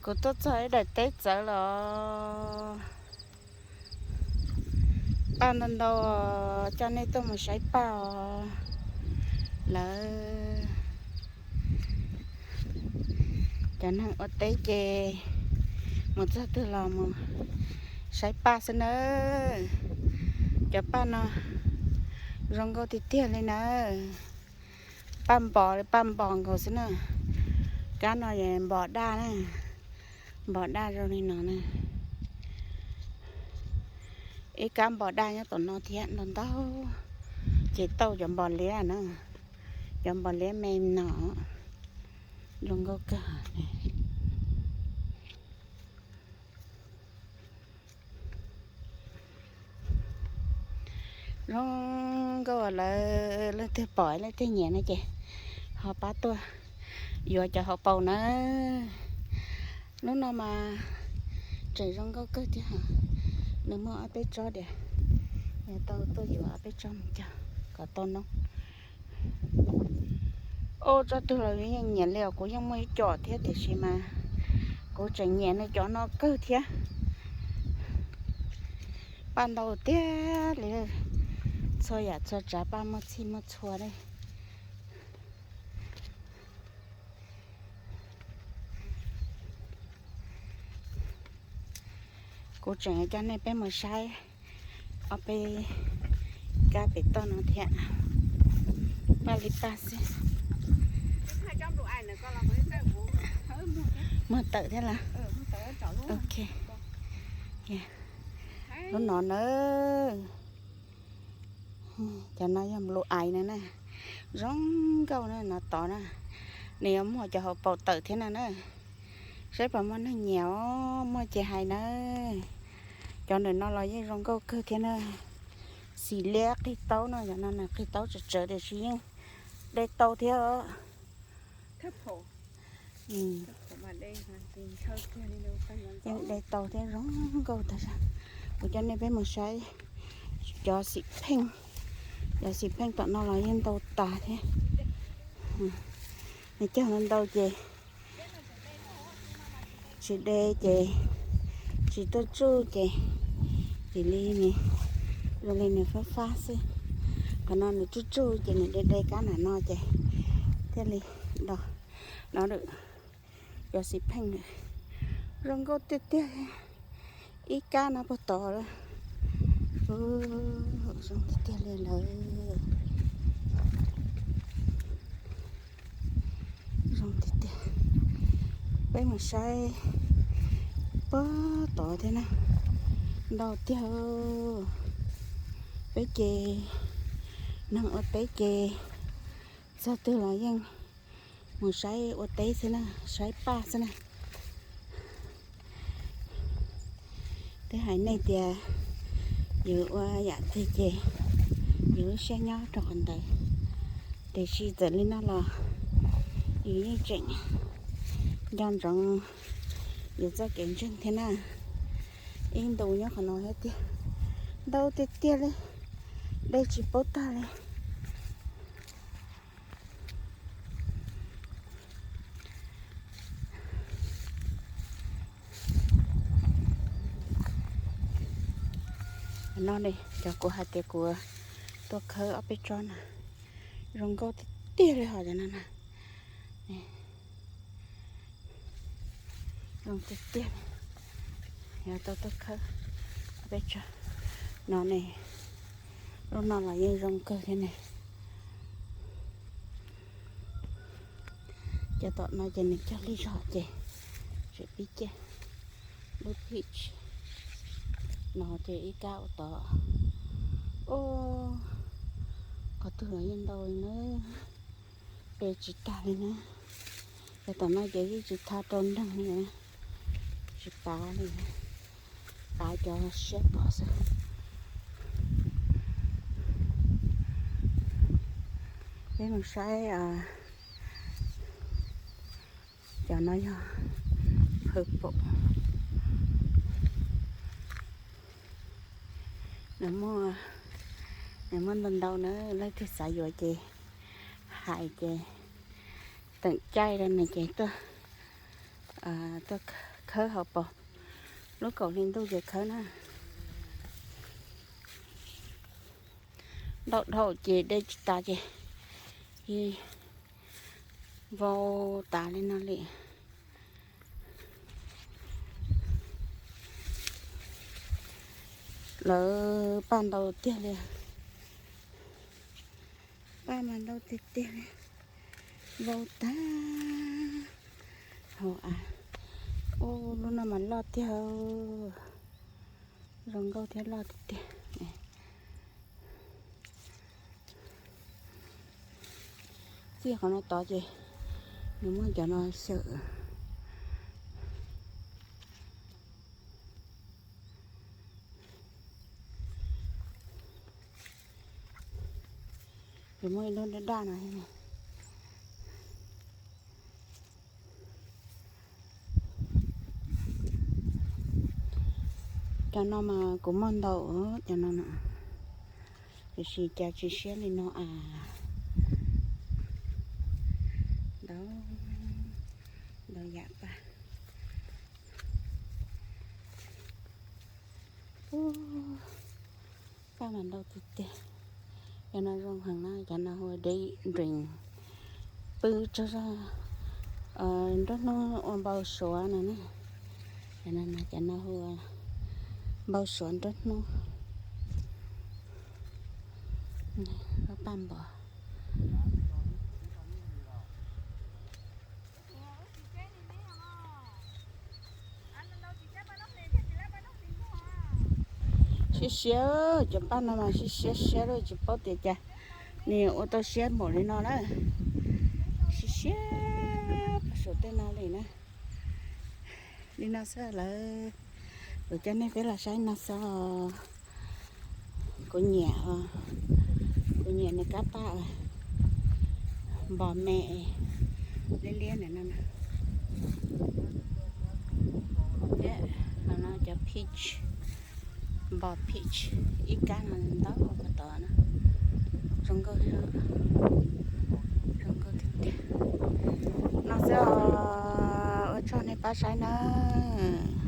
Kuv tuaj txog ib daim teb txawv los paj ntau ntau, coj nej tuaj mus saib paj os. Lawv cov neeg ua teb ces mus txog twg los mus saib paj xwb nawb. Cov paj no zoo nkauj tiag tiag li nawb. Paj npos li paj npos nkaus xwb na. Kab no npos daj na, npos daj zoo li no na. Ib kab npos daj nyob tom no thiab ntau ntau, ces tau cov npos liab na, cov npos liab me no, zoo nkauj kawg. Zoo nkauj lawm, leej twg pom leej twg nyiam no ces ho pab tuaj yuav cov hauv paus na. Lub no mas tseem zoo nkauj kawg thiab, nws muaj ob peb tsob diam, yog tau tuaj yuav ob peb tsob mus cog kom tau noob. Ub, tsob twg los yeej nyiam li os, kuv yeej muaj ib co thiab tiam sis mas kuv tseem nyiam nws cov no kawg thiab. Paj ntau tiag li, txhua yam txhua tsav paj muaj txhij muaj txhua li. Kuv tseem coj nej peb mus saib ob peb kab pem toj no thiab. Paj li paj xwb. Muag tawm thiab lawm. Ok. Lub no na, cov no yog blue eye na na, zoo nkauj na no tod na. Nws yuav muag cov hauv paus tawm thiab no na. Saib puas muaj neeg nyiam os, muaj ces hais na. Cov ntawm no los yeej zoo nkauj kawg thiab na. Xim liab qig taub no, cov no na qig taub tsawv tsawv tiam sis yeej de tau thiab. Yeej de tau thiab, zoo nkauj tag zog. Kuv coj nej peb mus saib cov xim pheej. Cov xim pheej tom no los yeej ntau tas thiab. Nws cog ntau ntau ces tsis de ces tsis tuaj tsuj ces, ces li nws, zoo li nws fab fab xwb. Qhov no nws tsuj tsuj ces nws de de kab nram no ces thiaj li do no. Cov xim pheej zoo nkauj tiag tiag, ib kab no puag tod lawm. Zoo tiag tiag li lawm. Zoo tiag tiag. Peb mus saib puag tod thiab na. Ntau tiag. Peb ces, neeg ua teb ces txog twg los yeej mus saib ua teb xwb na, saib paj xwb na. Twb hais nej tias yus ua yam twg ces yus lub siab nyob rau qhov ntawd. Tiam sis txawm li no los yus yeej tseem nco ntsoov yus txoj kev ntseeg thiab na. Ib ntus nyob qhov no thiab tiag, ntau tiag tiag li, dej tsis paub tag li. No ne, cov kuv hais tias kuv tuaj khawb ob peb tsob na, zoo nkauj tiag tiag li hos cov no na. Zoo tiag tiag. Yog tau tuaj khawb ob peb tsob no ne, lub no los yeej zoo kawg thiab ne. Cov tom no ces nws cog lig zog ces tseem pib ciaj. Lub peach no ces ib kab ua tod. Ub, qhov twg los yeej ntau li na, de tsis tag li na. Cov tom no ces yeej tsis tha rau nreeg li, tsis pav li, pav cov siab pom xwb. Peb mus saib, cov no yog purple. Nws muaj, nws muaj ntau ntau na, leej twg xav yuav ces hais ces teem caij rau nws ces tuaj, tuaj Khawb hauv paus, lub kaum hli ntuj ces khawb na. Ntau dhau ces de tsis tas ces vau tas li no li. Lawv paj ntau tiag li. Paj mas ntau tiag tiag li. Vau tag hauv av. Ub, lub no mas loj tiag. Zoo nkauj thiab loj tiag tiag. Txij qhov no tod ces nws muaj cov no xyaw. Ces muaj ib lub daj daj no. Cov no mas kuv muaj ntau cov no no, tiam sis cas tsis siab li no as. Ntau, ntau yam paj. Paj mas ntau tiag tiag. Cov no zoo heev na, cov no hu Daydream, pw tsaug zog nruab hnub ua npau suav no na. Cov no, cov no hu npau suav nruab hnub. Lub paj npos. Siab siab, cov paj no mas siab siab siab li tsis paub tias cas nws ua tau siab npaum li no na. Siab siab paj saum tej no li na. Li no xwb lawm, kuv coj nej peb los saib no xwb. Kuv nyiam, kuv nyiam nws kab paj npos me liab liab ntawm no. Thiab no cov peach, npos peach ib kab no ntau qhov tod na. Zoo nkauj, zoo nkauj tiag tiag. No xwb os, ua tsaug nej pab saib nawb.